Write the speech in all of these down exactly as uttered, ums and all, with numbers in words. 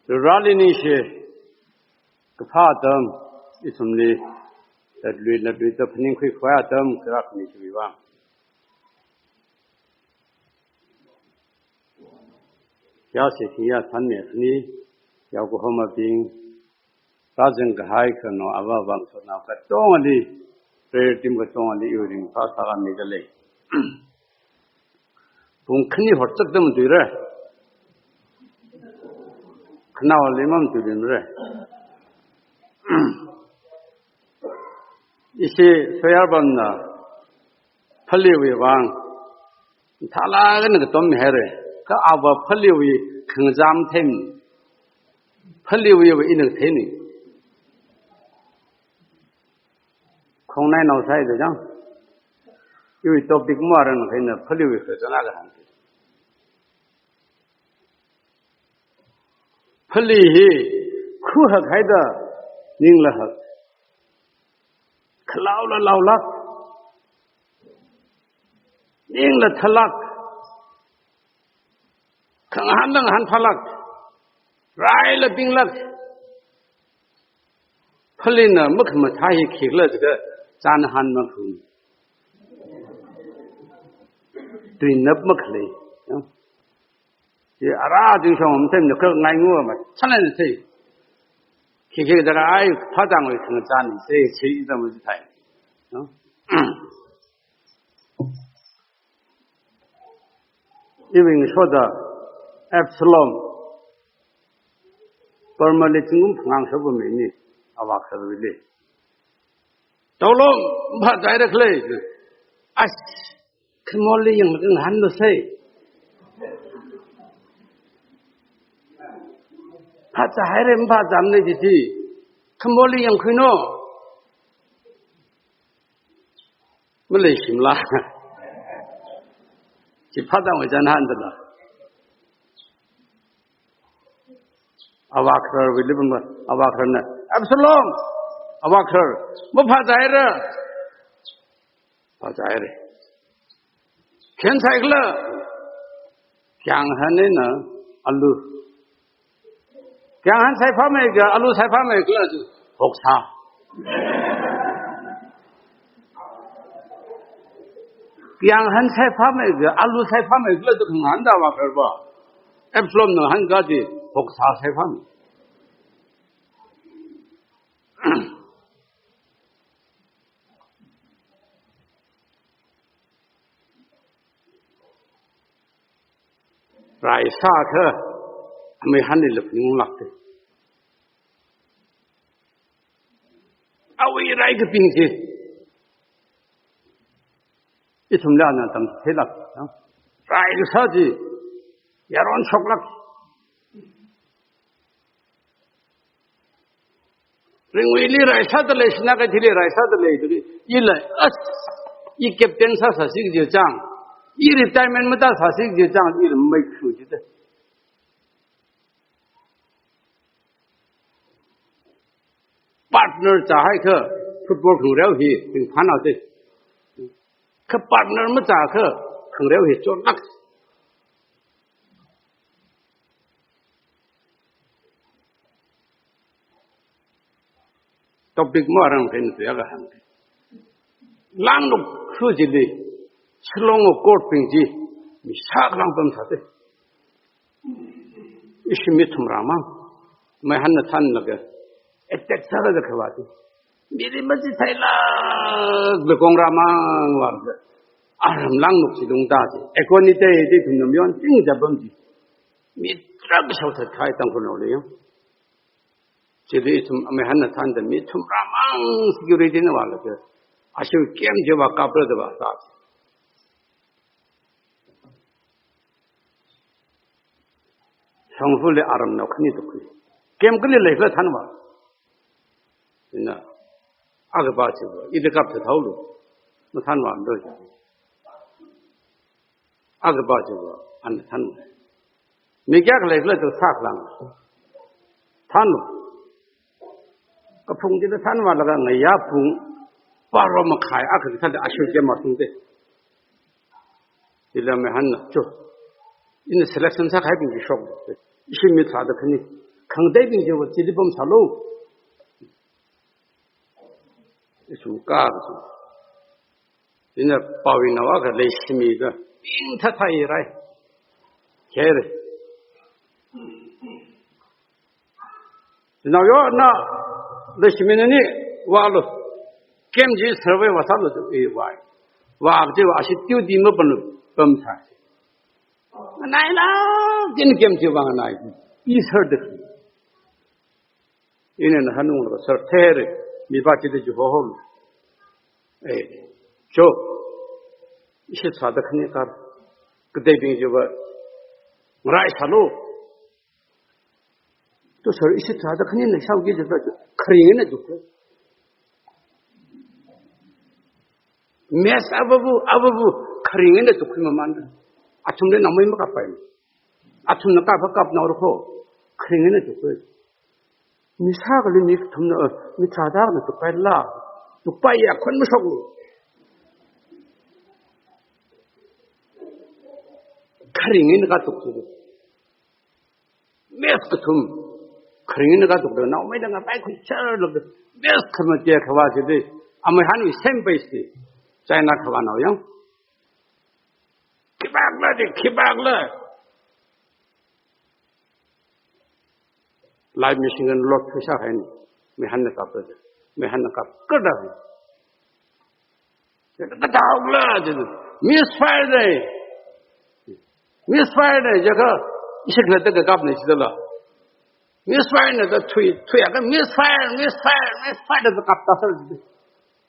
Rali ningshi kaphā atam, ithumli, latlui latlui ta phaningkhui khavai atam, kharak ni chiwui vang. Yasi thing ya than me khani, Yokohama bing, rāzang kahai kano ava vang sona katongali, prayer team katongali, iwui ringphā sākhamida lei. Pung khani horchak dam tuira. Khanaoli mamatuiluimara. Ishi Soyarbamna, phaliwui vang, thala kana katom haira. Kha ava phaliwui khangazam them. Phaliwui va ina theini. Khongnai nao sai da jang. Iwui topic maran khaina phaliwui khazana kahāng. Phali hi khuhak haida, ningla hak. Khalaola laolak. Ningla thalak. Khangahānla ngahān phālak. Raila pinglak. Phalina makhamathā hi khikhala jiakha, chānhān makhun. Tuinap makhalei. Ya. Chi ara chi shong am tem ne kha ngai nguma ma, chānhān sei. Khikhi jiakha ai phātangwui khangachān sei, sei ita ma chi thai. No? Iwui ngasoda Absalom, Parmali zingkum phangā shokpa mini, avākharwuili. Tolom, phāzāhaira khalei. As, khamoli yanglaga ngahānlu sei. Phāzāhaira, phāzāmana jiji. Khamoli yangkhuino. Maleishimla. Chi phātangwui chānhān dala. Avākharwuili pam, avākharna, "Absalom!" Avākhar, "Maphāzāhaira." Phāzāhaira. Khayān saikhala? Khayān hān eina alu. Khayān hān saiphāmeikha, alu saiphāmeikhala? Hoksā. Khayān hān saiphāmeikha, alu saiphāmeikhala da khangahān da avākharva. Absalomna hānkaji hoksā saiphāmei. Rai sākha, amei hānlila phaningunglakta. Awui rai kaping chi. Ithumla ana tamchitheilak. Rai kasā chi yaron shoklak. Ringwuili rai sāda lei, sinā kathili rai sāda lei, tuli, ila, as, i captain sāsāsi kaji chang, i retirement matāsāsi kaji chang, ila maikhu jida. Partner chāhaikha, football khangareo hi, ringphānao te. Kha partner machākha, khangareo hi chotlak. Topic maran khaina tuiakha hāng. Langluk khu chili, Shillong court bing chi, mi sāklang pamsāte. Ishi mi thumrā mang, amei hānna thānlaga, attack sālaga khavāti. Mili machitheilaga kongrā mang vālaga, aram langluk chi lungta chi. Aircon ni teitei thumna mayon ting japam chi. Mi tarākha shaothat kahai Tangkhulnaoli yang. Chili ithum amei hānna thānda mi thumrā mang security na vālaga, ashiwui camp chiva kapra da vāsā. Shongfali aramnao khani tukhui. Camp kali leikhala thanvā. Ina, akhava chiva, ida kapthathaolu. Mathānvāmado. Akhava chiva, ana thanvā. Mi kayākha leikhala tu sāklang. Thanlu. Kaphung chida thanvālaga ngayā pung baro makhai akha kathāda ashiwui camp masungte. Chila amei hānna, cho. Ina selection sākahaibing chi shok. Ishi mi tharāda khani. Khangateibing chiva chili pamsālu. Ithum kha kachi. Chieina pao ina vākha leishimiga ing thathai rai. Khere. Naoyo na leishimi nani vālu. Camp chi survey vāsālu tu i vāi. Vā chi vā shi tiu di ma panu pamsā. Nganai la, tin camp chi vānganai. I sir de. Ina na hanung la sir there. Mi ba chi de ju ho ho. Eh, cho. Ishi sāda khani kar. Kateibing chiva. Ngarai sālu. To sir, ishi sāda khani na shao ki jada kharing na duk. Mess avavu, avavu, kharing na duk mamān. Athumli naomei makapai. Athumna kapa kapnao ro kho. Kharing na duk. Mi sākali mi kathumna, mi sāda na tukpai la. Tukpai ya khon mashoklu. Kharing na katuk. Mess kathum. Kharing na katuk da naomei da ngapai khuichar lo. Mess khamate khavā chili. Amei han wi same base chi. China khavā nao yang. Khipākla de, khipākla. Live machine gun load pheisā haini. Meihanna kap da. Meihanna kap kada. Kadaokla de. Misfire de. Misfire de. Jaka ishi khala da kap ni chidala. Misfire na da thui, thui aka misfire, misfire, misfire da kap ta sir.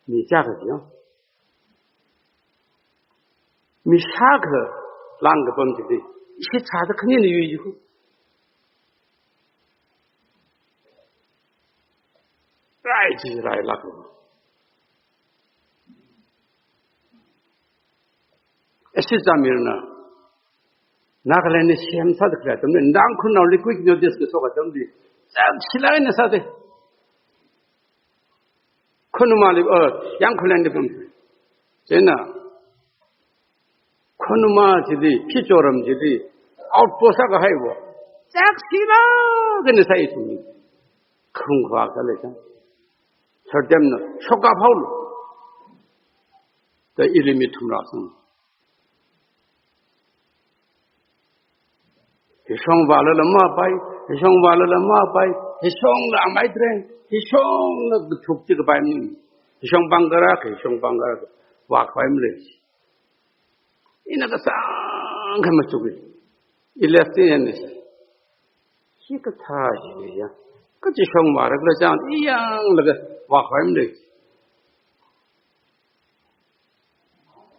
Ni chaka yo. Mi sākha langkapam chili. Ishi sāda khani na yu yu. Rai chi rai lak. Esi zamirna. Nagaland ni siyam sāda khala tamni. Nang khunao li quick notice ka soka tamni. Chak silai na sāda. Khonuma li, eh, Yangkhulen li pam. Chieina. Khonuma chili, Phichoram chili, outpost akha haiva. Chak sila kani sai ithum. Khung khavā khalei chang. Sir temna, shoka phaolu. Da ili mi thumrā sang. Hishong vālala mapai, hishong vālala mapai, hishongla amai dreng, hishongla thuk chi kapai mi. Hishong pangkara, hishong pangkara, vā kapai mi le. Ina kasāng kha machukki. I left in ni. Hi kathā hi ya. Kachi shong vārakla chang, iyang laga vā kapai mi le.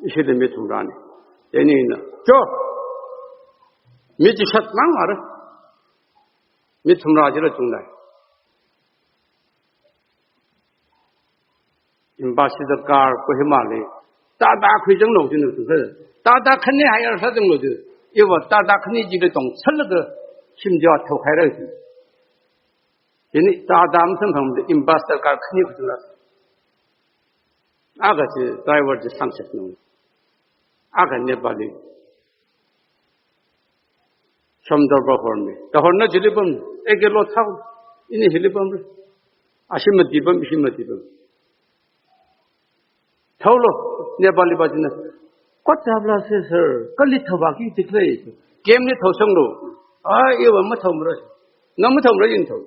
Ishi de mi thumrāni. Chieina ina. Cho! Mi chi shat mang vāra. Mi thumrā chila chungdai. Ambassador car Kohima li. Tata khuizanglo china thukha. Tata khani hire sāzanglo china. Iva Tata khani chili tongchālaga shim jao thokhaira chi. Chieina Tata masamphangda Ambassador car khani khuizangla. Akha chi driver chi sangset no. Akha Nepali. Shomdorba hormi. Da horna chili pam. Eke lo thao. Ini hili pam. Ashi mati pam, ishi mati pam. Thaolo. Nepali ba china. Kotapla se sir. Kali thawa ki tikle. Camp li thaosanglo. Ai, iva mathaomara. Na mathaomara yin thao.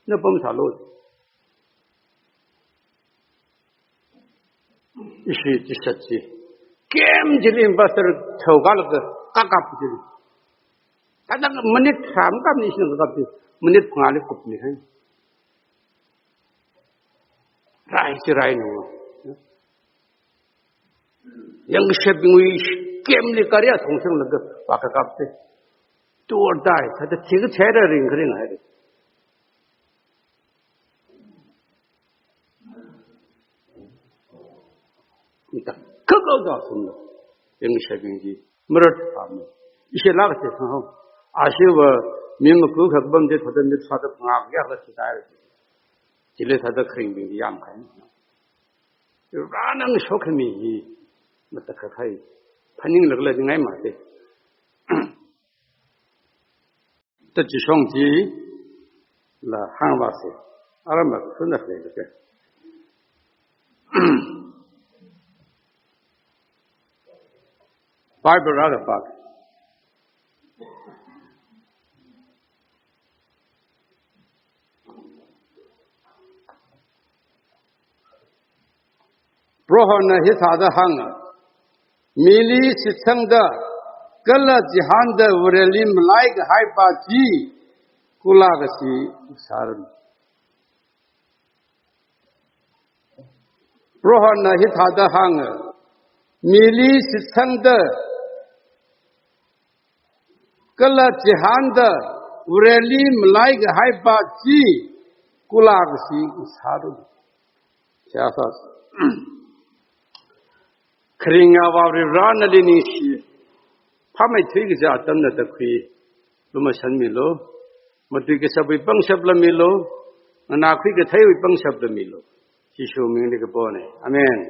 Na pamsālo. Ishi chi shat chi. Camp chili ambassador thaokalaga kakap chili. Kada minute tharā makapni ishina kakap chi. Minute phangāli kupni hai. Rai chi rai no. Yangkashebingwui camp li kariya thongchanglaga vā kakap chi. Do or die. Thāda thikha chera ringkharing haira. Ita kakao da sumda. Yangkashebing chi marat pam. Ishi lak chi thang hao. Ashiva mi maku khak bam de thāda mi thāda ngak yak la chi dai. Chili thāda kharingbing yamkhai. Rānang shokhami hi matakhakhai. Phaninglakla ngai mate. Tachi shong chi, la hāngvāsa. Aram ma suna khalei ke. Bible rāda pāke. Prohona hithāda hānga, mili shitsangda, kala chihānda Vareli malaikahaipa chi, kula kashi sāranu. Prohona hithāda hānga, mili shitsangda, kala chihānda Vareli malaikahaipa chi, kula kashi sāranu. Chiyāsā. Kharinga Vare, nali ningshi phāmeithui kaja atamna tākhui lumashanmilu. Matui kashapwui pangshapla milu. Nganākhui katheiwui pangshapla milu. Jishu mingli kapona. Amen.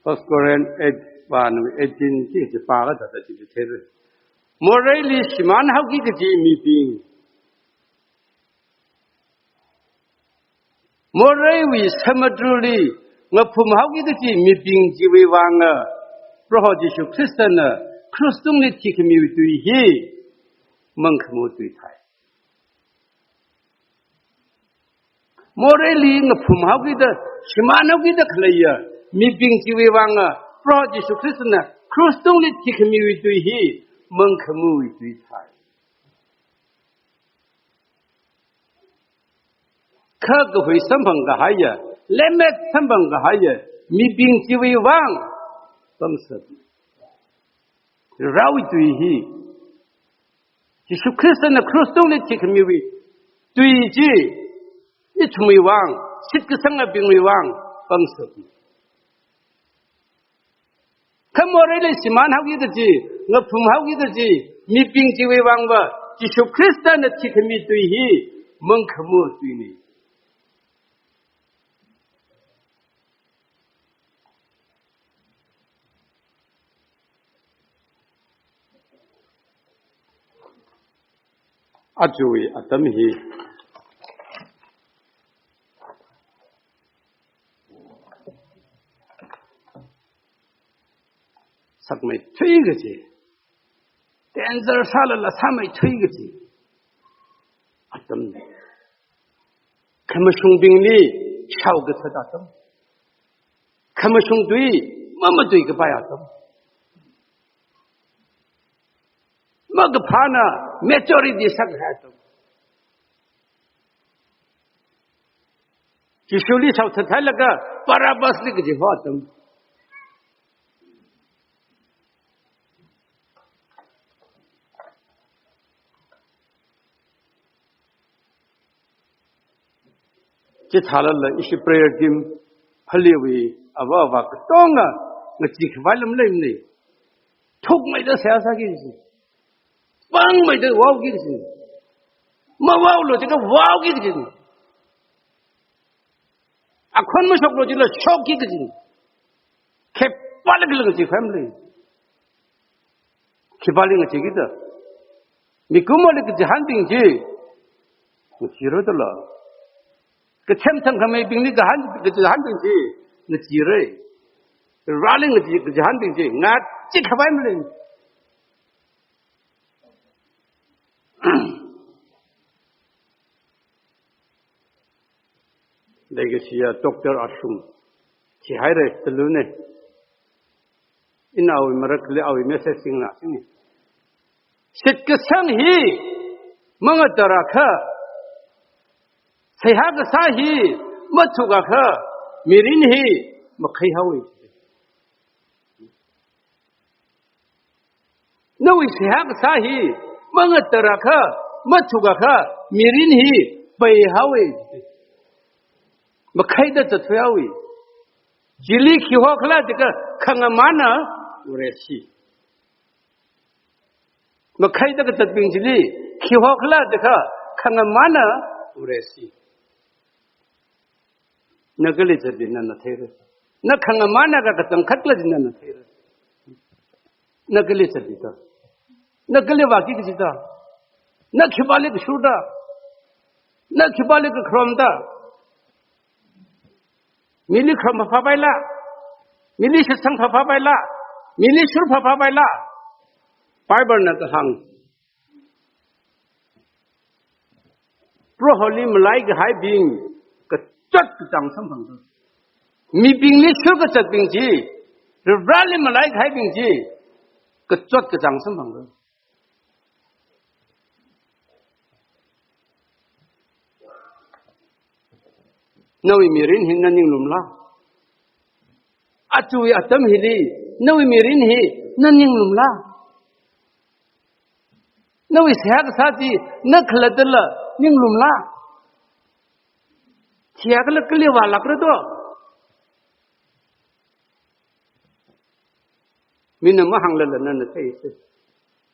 First Corinth eight, one eighteen chi, chi pākha thāda chi theira. Moreili shimānhaoki kaji mibing, moreiwui samudruli ngaphumhaoki kaji mibing chiwui vānga, Proho Jishu Khristana krush tungli thikhamiwui tui hi mangkhamu tui thai. Moreili ngaphumhaokida, shimānhaokida khaleiya mibing chiwui vānga, Proho Jishu Khristana krush tungli thikhamiwui tui hi mangkhamuwui tui thai. Kha kahui samphang kahaiya, lemmet samphang kahaiya mibing chiwui vāng pangshap. Rāwui tui hi, Jishu Khristana krush tungli thikhamiwui tui chi, ithumwui vāng, shitkasangabingwui vāng pangshap. Kha moreili shimānhaoki kaji, ngaphumhaoki kaji mibing chiwui vāngva, Jishu Khristana thikhami tui hi mangkhamu tuina. Ajawui atam hi sakmeithui kaji, danger sālala sāmeithui kaji atamna. Khamashungbingli shaokathat atam. Khamashung tui mamatui kapai atam. Makaphāna majority sākahai atam. Jishuli shaothat hailaga Barabbasli kaji ho atam. Chithālala ishi prayer team phaleiwui ava ava katonga ngachee khavai lam leimana. Thukmeida seihā sāki kaji. Pāngmeida vaoki kaji. Mavaolu jiakha vaoki kaji. Akhon mashoklu jila shokki kaji. Khipālikhala ngachee khavai lam lei. Khipāli ngacheekida? Mikumoli kachihānbing chi ngacheera dala. Kathem thangkhameibingli kahān, kachihānbing chi ngacheera. Rali ngachee, kachihānbing chi ngachee khavai lam lei. Leikashiya Doctor Ashung thihaira, taluna. Ina awui marakli awui message singna sini. Shitkasang hi mangatārakha, seihā kasā hi mathukakha, mirin hi makhaihaowa. Nawui seihā kasā hi mangatārakha, mathukakha, mirin hi peihaowa. Makhaida zatthuihaowa. Chili khi hokhala jiakha khangamāna Vareshi. Makhaida kazatbing chili khi hokhala jiakha khangamāna Vareshi. Na kali zatli nana theira. Na khangamāna ka kachangkhat khala chi nana theira. Na kali sāda? Na kali vāki kachida? Na khipāli kashurda? Na khipāli kakharomda? Mili kharom phāphā paila? Mili shitsang phāphā paila? Mili shur phāphā paila? Bible na kahāng, Proholi malaikahaibing kachot kachāng samphangda. Mibingli shur kachatbing chi, Varivarāli malaikahaibing chi kachot kachāng samphangda. Nawui mirin hi na ninglumla? Aja atam hili nawui mirin hi na ninglumla? Nawui seihā kasā chi na khalattala ninglumla? Thiyakhala kali vālākra do? Mina mahānglala nana thei.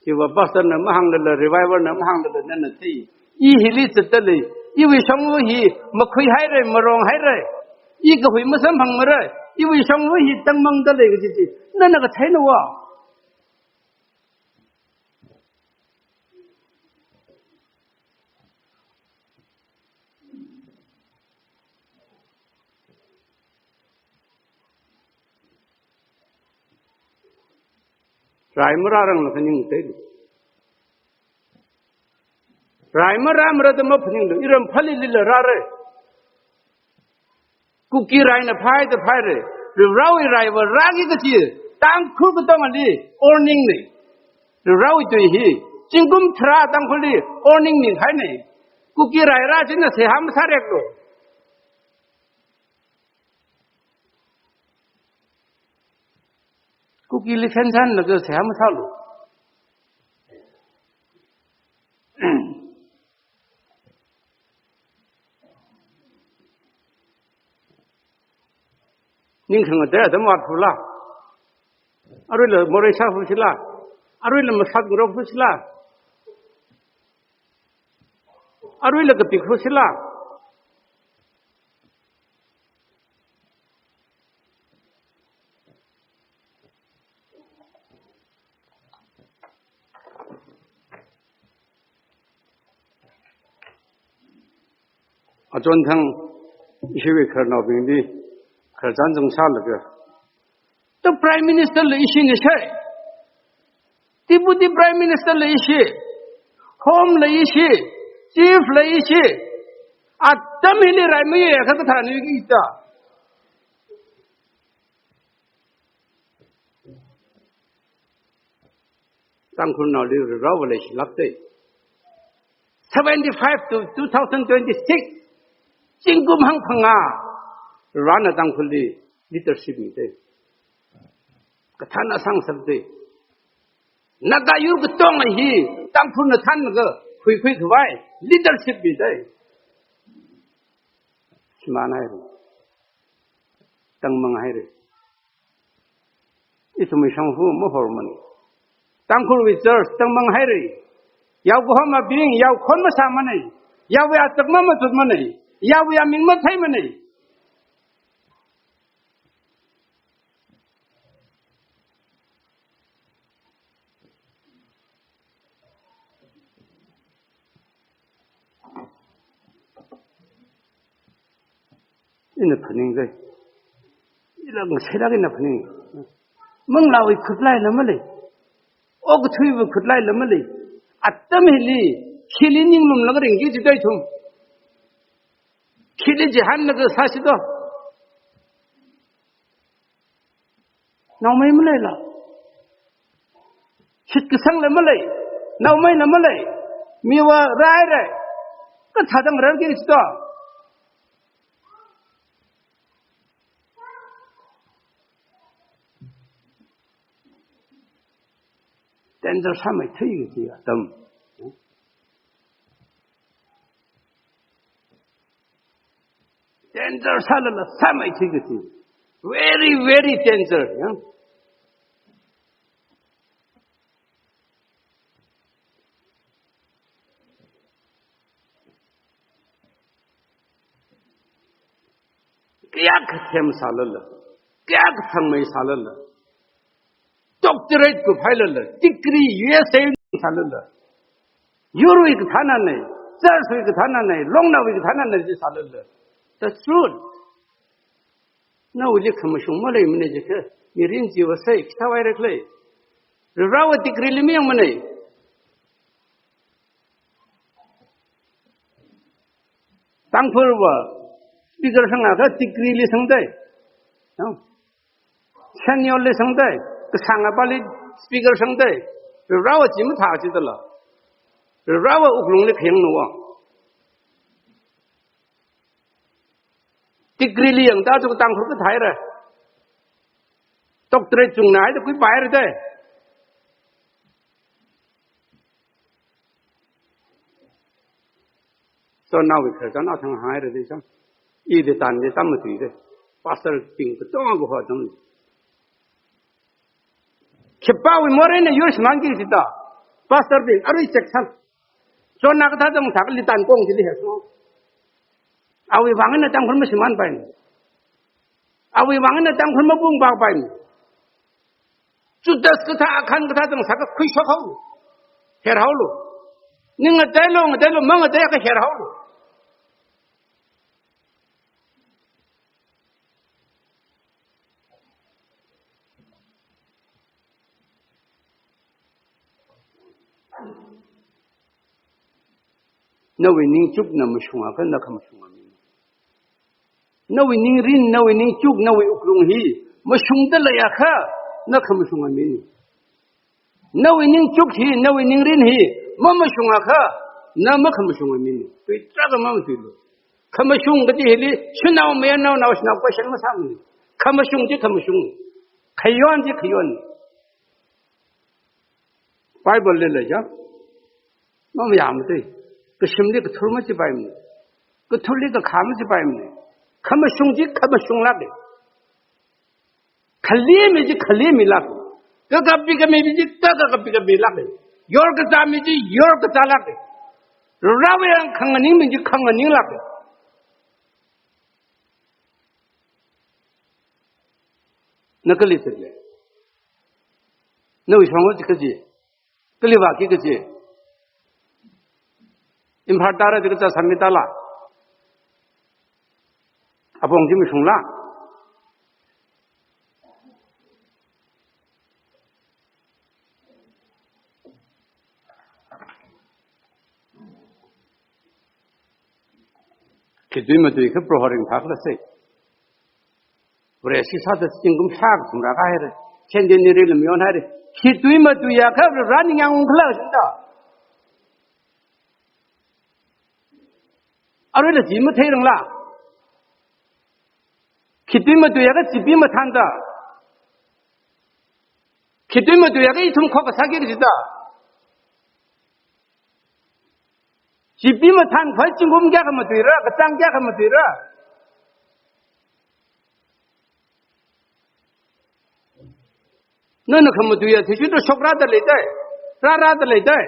Chiva pastor na mahānglala, revival na mahānglala nana thei. I hili zatdalei. Iwui shongfa hi makhuihaira, maronghaira. I kahui masamphangmara. Iwui shongfa hi tangmangdalei kaji chi nana katheina va? Rai marārangla phaningda. Rai marāmara da maphaninglu. Iram Phalilila rāra. Kuki raina phāhaida phāhaira. Varivarāwui raiva rāki kachi Tangkhul katongali warning na. Varivarāwui tui hi zingkum tharā Tangkhulli warning mihaina. Kuki rai rā china seihā masāreklu. Kukili phensanlaga seihā masālu. Ning khangatei atam vātphula? Aruila morei sāphusila? Aruila masat ngarokphusila? Aruila kapikphusila? Achonthang ishiwui khararnaobingli khararchan zangsālaga, ta Prime Minister la ishina sai, Deputy Prime Minister la ishi, Home la ishi, Chief la ishi, atam hili rai mayuiakha kathāna yuiki ta? Tangkhulnaoli Varivarāva leishilākda. Seventy-five to two thousand twenty-six, zingkum hangphangā, Varivarāna Tangkhulli leadership mida. Kathāna sāngasakda. Naga yur katonga hi Tangkhulna thānlaga khuikhui khavai leadership mida. Shimānhaira. Tangmanghaira. Ithumwui shongfa mahormana. Tangkhulwui church tangmanghaira. Yao kahomabing yao khon masāmana. Yaowui atak mamachutmana. Yaowui aming matheimana. Ina phaningda. Ila ngaseilāk ina phaning. Manglāwui khutlaila malei. Okathuiwui khutlaila malei. Atam hili, khili ninglumlaga ringki jidai thum. Khili chihānlaga sāsi do. Naomei maleila. Shitkasangla malei. Naomeila malei. Miva rairai. Kathāda ngararki sito. Danger sāmeithui kaji atam. Danger sālala sāmeithui kaji. Very, very danger, ya. Kayākha them sālala, kayākha thangmei sālala, tok doctorate kuphailala, degree U S A sālala, yurwui kathānanei, church wui kathānanei, longnawui kathānanei chi sālala. That's true. Nawuili khamashung maleimana jiakha, mirin chiva sai, khitawai rekle. Rarāva degree li mayangmanei. Tangkhulva speaker sangakha degree li sangdai. No? Senior li sangdai. Kasāngapali speaker sangdai. Rarāva chi mathā chidala. Rarāva wuklungli khayangnawa. Degree li yangda chu Tangkhul kathāhaira. Doctorate chungna haida khuipaira dai. So nawui khararchan athang hāngra dai chang. Ili tanli tam matui dai. Pastor bing katonga kaho tam. Khipāwui moreina yur shimānki jida. Pastor bing arui check san. Chonna kathā tang sākha litan kong chili he so. Awui vang eina Tangkhul mashimānpaimana. Awui vang eina Tangkhul mapungpakpaimana. Judas kathā, Akhan kathā tang sākha khuishokhaolu. Herhaolu. Ning ngateilu, ngateilu, mangateiakha herhaolu. Nawui ningchukna mashungakha na khamashunga mi. Nawui ningrin, nawui ningchuk, nawui wuklung hi mashungda leiakha na khamashunga mi. Nawui ningchuk hi, nawui ningrin hi mamashungakha na makhamashunga mi. Tui tarākha mamatuilu. Khamashung kaji hili shanao mayarnao naoshinao question masāmana. Khamashung chi khamashung. Khayon chi khayon. Bible li lei ja. Mamayāmana dai. Kashimli kathur machipaimana. Kathurli kakhā machipaimana. Khamashung chi khamashunglāka. Khalimi chi khalimilāka. Kakapi kamipi chi kakapi kamilāka. Yorkazāmi chi yorkazālāka. Rarāwui eina khanganingmi chi khanganinglāka. Na kali zatle? Nawui shongva chi kaji? Kali vāki kaji? Imphal tāra chi kachā sāmi tāla? Apong chi mashungla? Khi tui matui kha Proho ringphākhala sai. Vareshi sāda zingkum shākha thumrākha haira. Centenary lam yon haira. Khi tui matuiakha Vare ningyāng ungkhala shinda. Aruila chi matheirangla. Khi tui matuiakha chipi mathānda. Khi tui matuiakha ithum khokha sāki kajida. Chipi mathānkhui zingkum kayākha matuira, kachāng kayākha matuira. Nana khamatuiya, athishurda shokrāda leidai, rārāda leidai.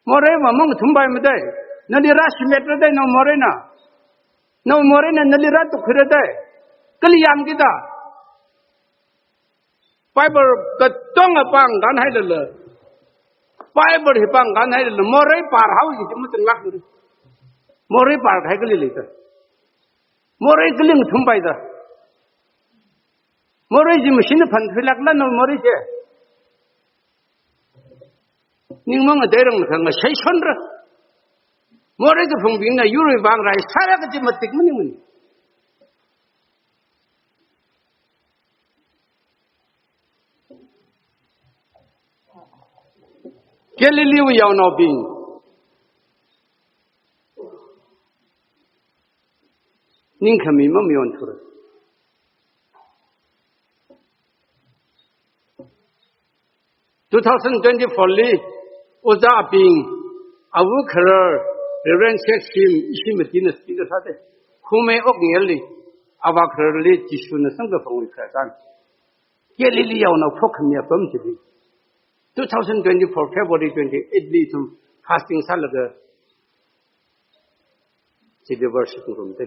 Morei mamang thumpaimada. Nali rāshimetra dai, na moreina. Na moreina nali rātukkhuira dai. Kali yāmkida. Bible katonga pāngkān hailala. Bible hi pāngkān hailala. Morei pārhao ji chi matanglākmara. Morei pārkahai kali leida. Morei kali thumpaida. Morei chi machine phan thuilākla na morei chi. Ningmang ateirang na khangashei shonra. Morei kaphungbingna yurwui vang rai sāra kaji matik maningmana. Galileewui yaonaobing, ningkhami mamayonthura. Two thousand twenty-four li, ojābing, avu kharar, Reverend Shek Shim, ishi matina speaker sāda, Khumei Okngelli, avā khararli Jishuna samkaphangwui khararchan. Galilee yaonao phokkhami apam chili. Two thousand twenty-four February twenty-eight li ithum fasting sālaga, chili worship ngarumda.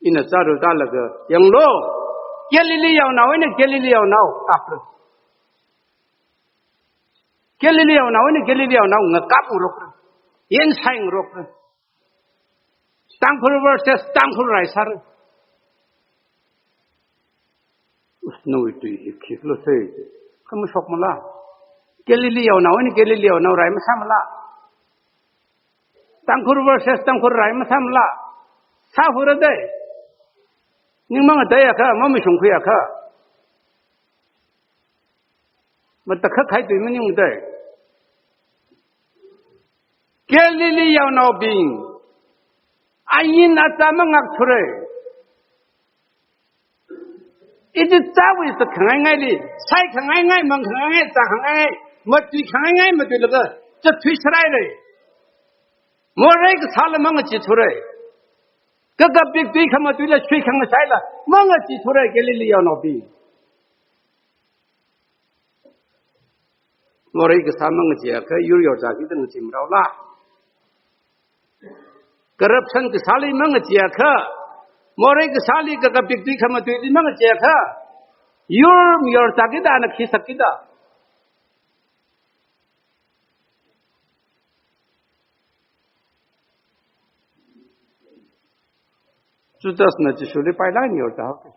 Ina chāra tālaga, yanglu. Galilee yaonao eina Galilee yaonao kapra. Galilee yaonao eina Galilee yaonao ngakap ngarokra. Yensai ngarokra. Tangkhul versus Tangkhul rai sāra. Us, nawui tui hi khikhala sei. Kha mashokmala? Galilee yaonao eina Galilee yaonao rai masāmala? Tangkhul versus Tangkhul rai masāmala? Sāhura dei. Ning mangateiakha, mamashungkhuiakha, matakhak kahai tui maningmana dei. Galilee yaonaobing, ain azā mangakthura. Ichichāwui zatkhangaingaili, shaikhangaingai, mangkhangaingai, zākhangaingai, matuikhangaingai matuilaga zatthui sāhaira. Morei kasāla mangachithura. Kakapik tui khamatuila, shui khangasaila mangachithura Galilee yaonaobing. Morei kasā mangacheeakha, yur yorzākida ngachee maraola? Corruption kasāli mangacheeakha, morei kasāli, kakapik tui khamatuili mangacheeakha, yur yorzākida, ana khi sakkida? Judasna Jishuli pailaga yorda haoki.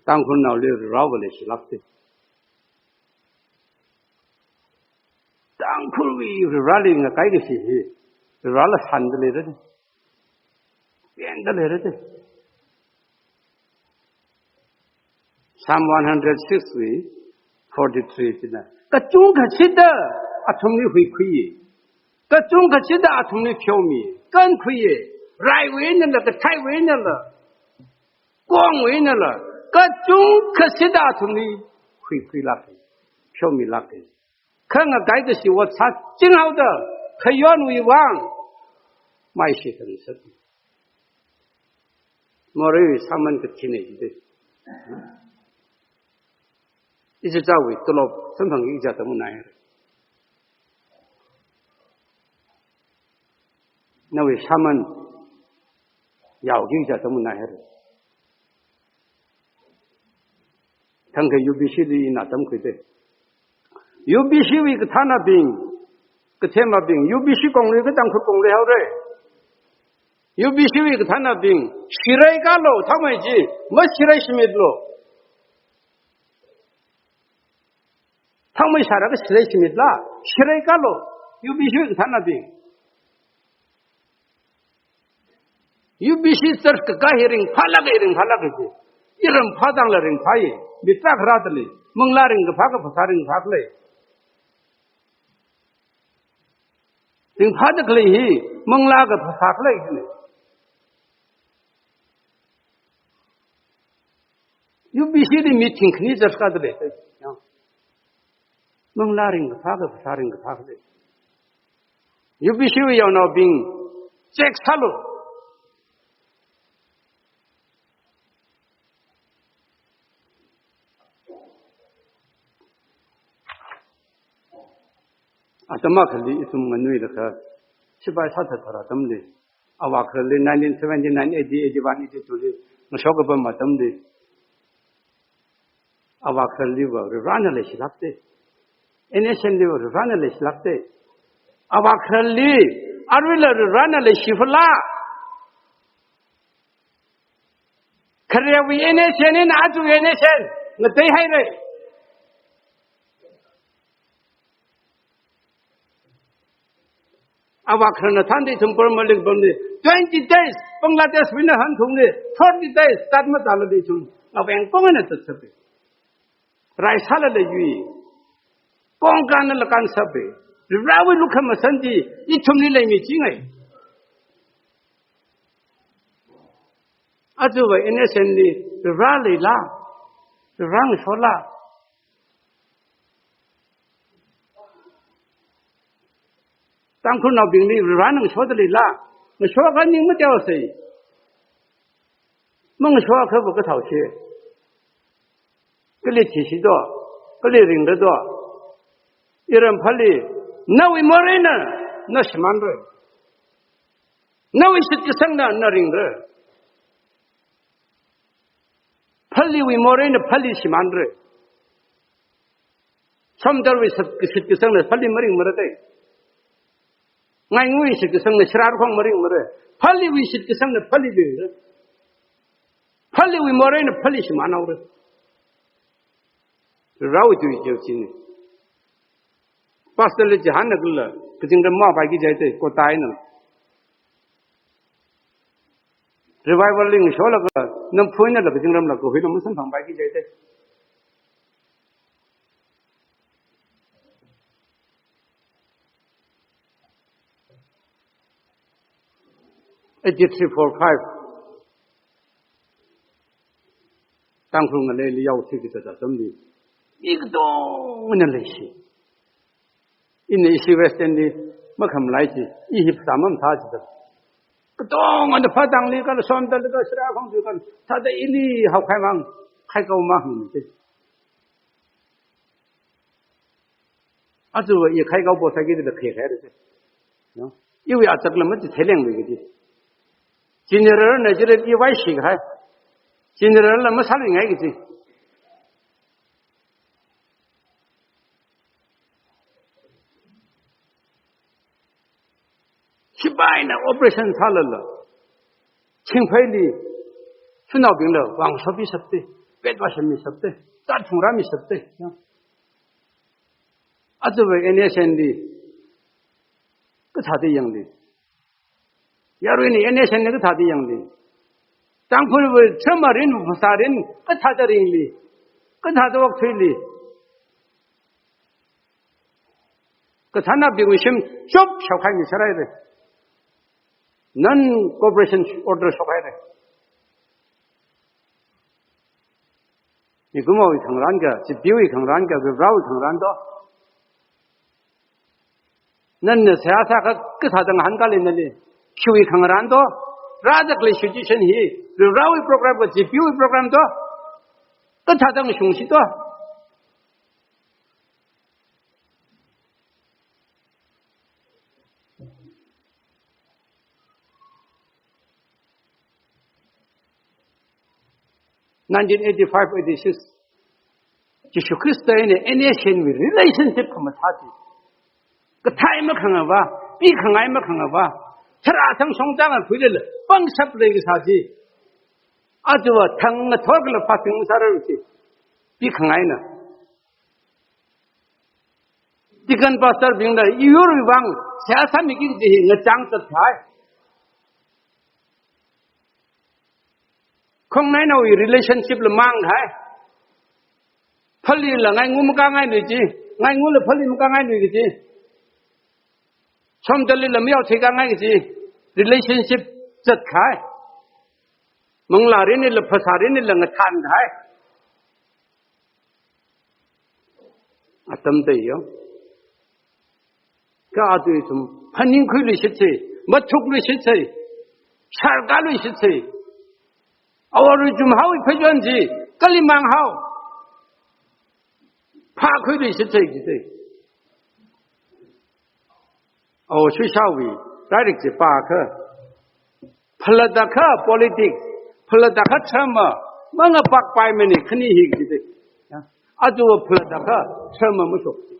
Tangkhulnaoli Varewui leishilāk dei. Tangkhulwui Vareli ngakaikashi hi, Varela shānda leira dei. Pengda leira dei. Psalm one hundred six wui forty-three china, kachungkha shida athumli huikhuiya. Kachungkha shida athumli pheomiya. Kankhuiya. Raiwui einala, kathaiwui einala, kongwui einala, kachungkha shida athumli huikhuilāka, pheomilāka. Kha ngakaikashi ot sāchinghaoda, khayonwui vang maishitāngasaka. Moreiwui sāman kathina jida. Ichichāwui tolop samphangki kaja atam nganāhaira. Nawui sāman yaoki kaja atam nganāhaira. Thangkha U B C li ina tamkhuida. U B C wui kathānabing, kathemabing, U B C konglui katang khut konglui haora. U B C wui kathānabing, shirai kalo, thangmei chi, mashirai shimitlu. Thangmei sāra kashirai shimitla, shirai kalo, U B C wui kathānabing. U B C church kakā hi ringphālāka, ringphālāka ji. Iram phātangla ringphāya, mi tarākha rādalei, manglā ringkaphā, kaphasā ringkaphā khalei. Ringphāda khalei hi, manglā kaphasā khalei kajina. U B C li meeting khani church kādalei. Manglā ringkaphā, kaphasā ringkaphā khalei. U B C wui yaonaobing, check sālu. Atam akhali ithum nganuilakha, sipai sāthatpar atamli, avā khararli nineteen seventy-nine, eighty, eighty-one, eighty-two li, ngashok kapam atamli, avā khararliva Varena leishilāk dei. N S N liva Varena leishilāk dei. Avā khararli, aruila Varena leishifala? Kharewui N S N eina ajawui N S N ngateihaira. Avā khararna thānda ithum Burma li kapamli, twenty days, Bangladesh wui eina hanthungli, forty days, tat matālada ithum ngaveng kong eina tatsapa. Rai sālala yui. Kongkānla kānsapa. Varewui lukhamashan chi ithumli leimichingai. Ajava N S N li Vare leila? Vare ngashola? Tangkhulnaobingli Varena ngashoda leila? Ngashoakha ning mateosei. Mangashoakha va kathao shi. Kali thisi do, kali ringra do. Iram phalli, nawui moreina, na shimānra. Nawui shitkasangna, na ringra. Phalliwui moreina, phalli shimānra. Somdalwui shit, shitkasangna, phalli maringmara dai. Ngainguwui shitkasangna, shirarkhong maringmara. Phalliwui shitkasangna, phalli ringra. Phalliwui moreina, phalli shimānhaora. Rao tui jau chini. Pastor li chihānna kala, kazingram mapaiki jai te, kotaina. Revival ling shola ka, namphuina la kazingramla kahuila masanphangpaiki jai te. Eighty-three forty-five. Tangkhul ngaleili yaosi kachot atamli, mi katongana leishi. Ina ishi Western li makhamlai chi, i hi phasā mamathā chida. Katongana phatangli kala somdalli kala shirarkhongli kala, thāda ili haokhaimang, khaikao mahāngmi te. Aja i khaikao posāki da khikhaira te. No? Iwui achakla machitheilenglui kaji. General na jirat i vaishi kahai. General la masāluingai kaji. Sipaina operation sālala, Chingpheili, shanaobingla vāngshopi shapte, pet vāshami shapte, zat phungrami shapte. Aja va N S N li, kathāda yangli. Yaruina N S N li kathāda yangli. Tangkhulwui tharmarin, phasārin, kathāda ringli. Kathāda okthuili. Kathānabingwui shim chop shaokhaimi sārai re. Non-cooperation order shokhai re. Mikumowui khangarān ka, Chipeewui khangarān ka, Varivarāwui khangarān to. Nana seihā sākha kathāda ngahānkāli nali. Khiwui khangarān to. Rāda khalei situation hi, Varivarāwui program ka, Chipeewui program to. Kathāda ngashungsi to. Nineteen eighty-five eighty-six, Jishu Khrista eina N S N wui relationship khamathā chi, kathai makhangava, pikhangai makhangava, tharā thang shongzang a khuilala pangshap leikasā chi, aja va thang ngathor kala fasting sāra chi, pikhangaina. Deacon pastor bingna iyurwui vang seihā sāmiki kaji hi ngachang zatkahai. Khongnainaowui relationship la mangkahai. Phallila ngaingu makāngainui ji, ngaingula phalli makāngainui kaji. Somdallila mayao theikāngai kaji. Relationship zatkahai. Manglārinla phasārinla ngathānkahai. Atam tei yo. Kha aja ithum phaningkhuiluishitse, mathukluishitse, sharkāluishitse. Awor chumhaowui pheichon chi, kali manghao. Phākhuiluishitse jite. Awo Shuishaowui lairik chi pākha, phalatakha politics, phalatakha tharma, mangapakpaimane khani hi jite. Ya. Aja phalatakha tharma mashok chi.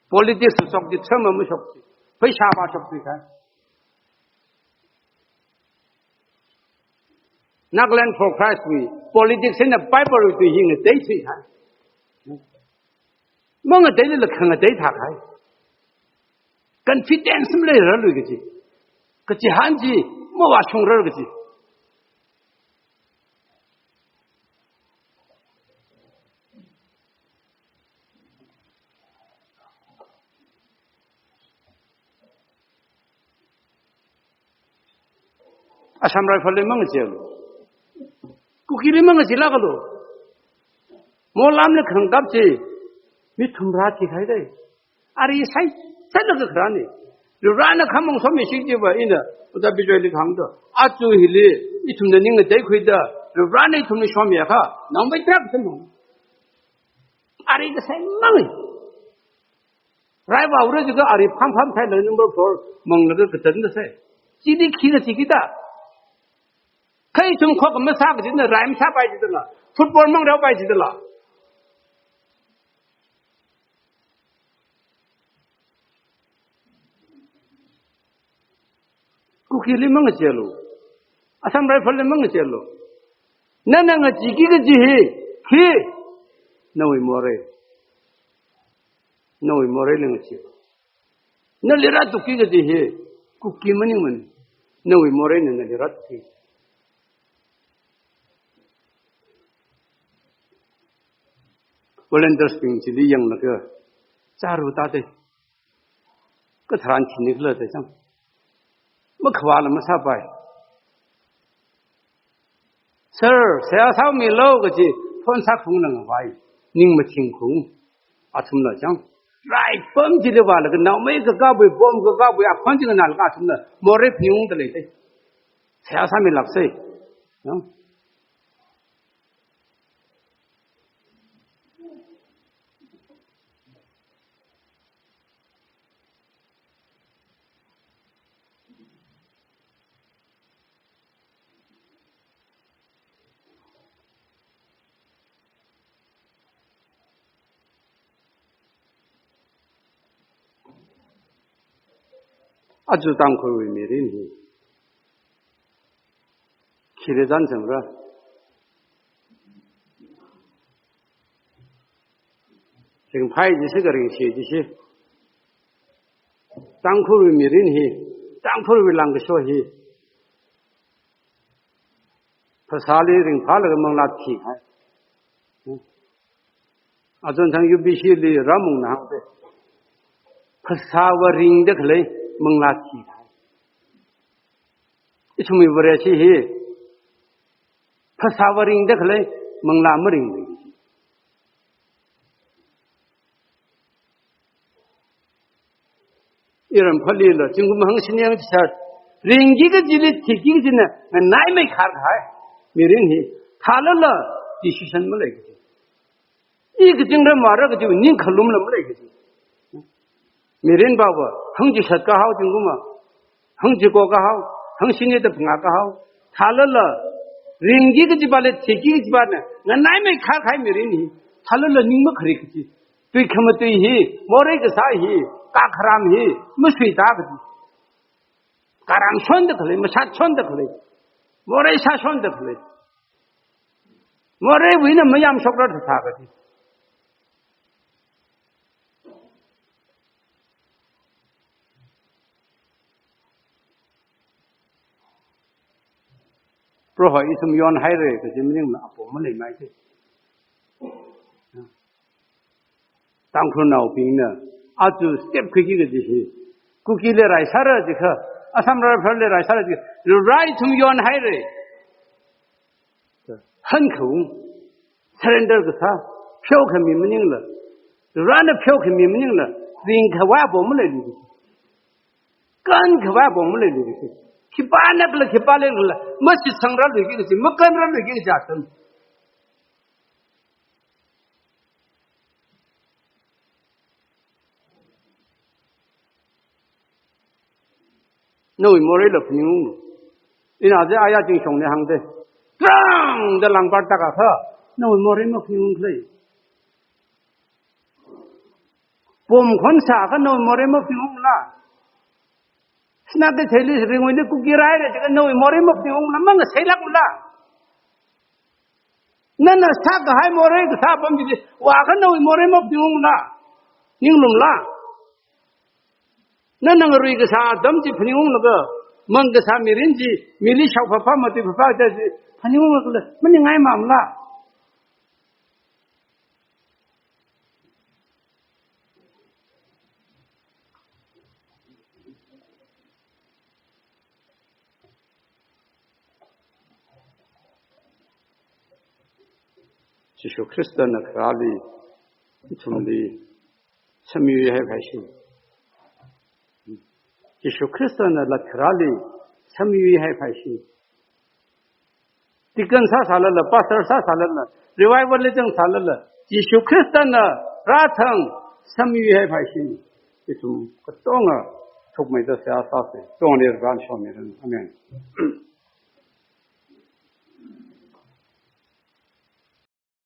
Politics shok chi, tharma mashok chi. Pheisā vāshok chi kha. Nagaland for Christ wui politics eina Bible wui tui hi ngateithui hai. Mangateilala khangatei thākahai. Confidence maleirarlui kaji. Kachihān chi mavāshungrar kaji. Assam Rifle li mangacheelu. Kukili mangacheelākalu. Mollamli khangkap chi, mi thumrā thikahai dai. Ari saichālaga kharāne. Varivarāna khamong somishik chiva ina, Ojā Bijoyli kahāngda, aja hili ithumna ning ngateikhuida, Varivarāna ithumli shomiakha, nang vai trak samong. Ari kasai mangai. Rai vaora jiakha ari pham pham thaila number four manglaga katan da sai. Chili khi kaji kida. Kha ithum khokha masā kajina, rai masāpai jidala. Football mangrāpai jidala. Kukili mangacheelu. Assam Rifle li mangacheelu. Nana ngachee ki kaji hi, khi, nawui morei. Nawui moreili ngachee. Nali rātukki kaji hi, Kuki maningmana. Nawui moreina nali rātukki. Volunteers bing chili yanglaga, chāra tāda. Katharan thini khala da chang. Makhavāla masāpai. Sir, seihā sāmilu kaji, phone sākhaung nang vai. Ning mathingkhaung. Athumla chang. Rai pam chili vālaga naomei kakābui, bomb kakābui, aphon chi nganālaga athumla morei phaningungda leida. Seihā sāmilāksei. Chang. Aja Tangkhulwui mirin hi khili zan sāra. Ringphai jisi kha ringshi jisi. Tangkhulwui mirin hi, Tangkhulwui lāngkaso hi, phasāli ringphālaga manglā thihai. Achon thang U B C li rāmungna hāngda. Phasāva ringda khalei manglā thihai. Ithumwui Vareshi hi phasāva ringda khalei manglā maringda. Iram phalila, zingkum hangshini hangchishat, ringki kajili thiki kajina nganaimeikharhai. Mirin hi, thālala decision malei kaji. I kachingram vāra kaji, ning khalumla malei kaji. Mirin bava, hangchishat kahao zingkumva, hangchiko kahao, hangshini da phangā kahao, thālala, ringki kaji pale, thiki kaji pale, nganaimeikharhai mirin hi, thālala ning makhari kaji. Tui khamatui hi, morei kasā hi, kakharam hi, masuita kaji. Karam shonda khalei, mashat shonda khalei, morei sā shonda khalei. Moreiwuina mayamshokra thāthā kaji. Proho ithum yonhaira kaji maningla apong maleimeida. Tangkhulnaobingna, aja step khuiki kaji hi. Kukili rai sāra jiakha, Assam Rifle li rai sāra jiakha, rai ithum yonhaira. Hankhaung, surrender kasā, pheokhami maningla, rana pheokhami maningla, ringkhavai apong maleilu. Kankhavai apong maleilu. Khipānakhala, khipāleikhala, mashitsangrāluiki kaji, makanrāluiki kaji atam. Nawui moreila phaningunglu. Ina je aya zingshongna hāngda. Trangda langpar tākakha, nawui morei maphaningungkhala. Bomb khon sākha nawui morei maphaningungla. Sinā katheili ringwuili Kuki raira jiakha nawui morei maphaningungla, mangaseilākla. Nana sākahai morei kasā apam chili vākha nawui morei maphaningungla. Ninglumla. Nana ngarui kasā atam chi phaningunglaga, mang kasā mirin chi, mili shaophapha, matuiphapha kaji chi phaningunglaga, maningngaimamla. Jishu Khristana kharāli, ithumli, samyuihaiphaishi. Jishu Khristana lat kharāli, samyuihaiphaishi. Deacon sāsālala, pastor sāsālala, revival li zangsālala, Jishu Khristana rāthang samyuihaipaishina. Ithum katonga thukmeida seihā sāsa. Tongni ran shomiranu. Amen.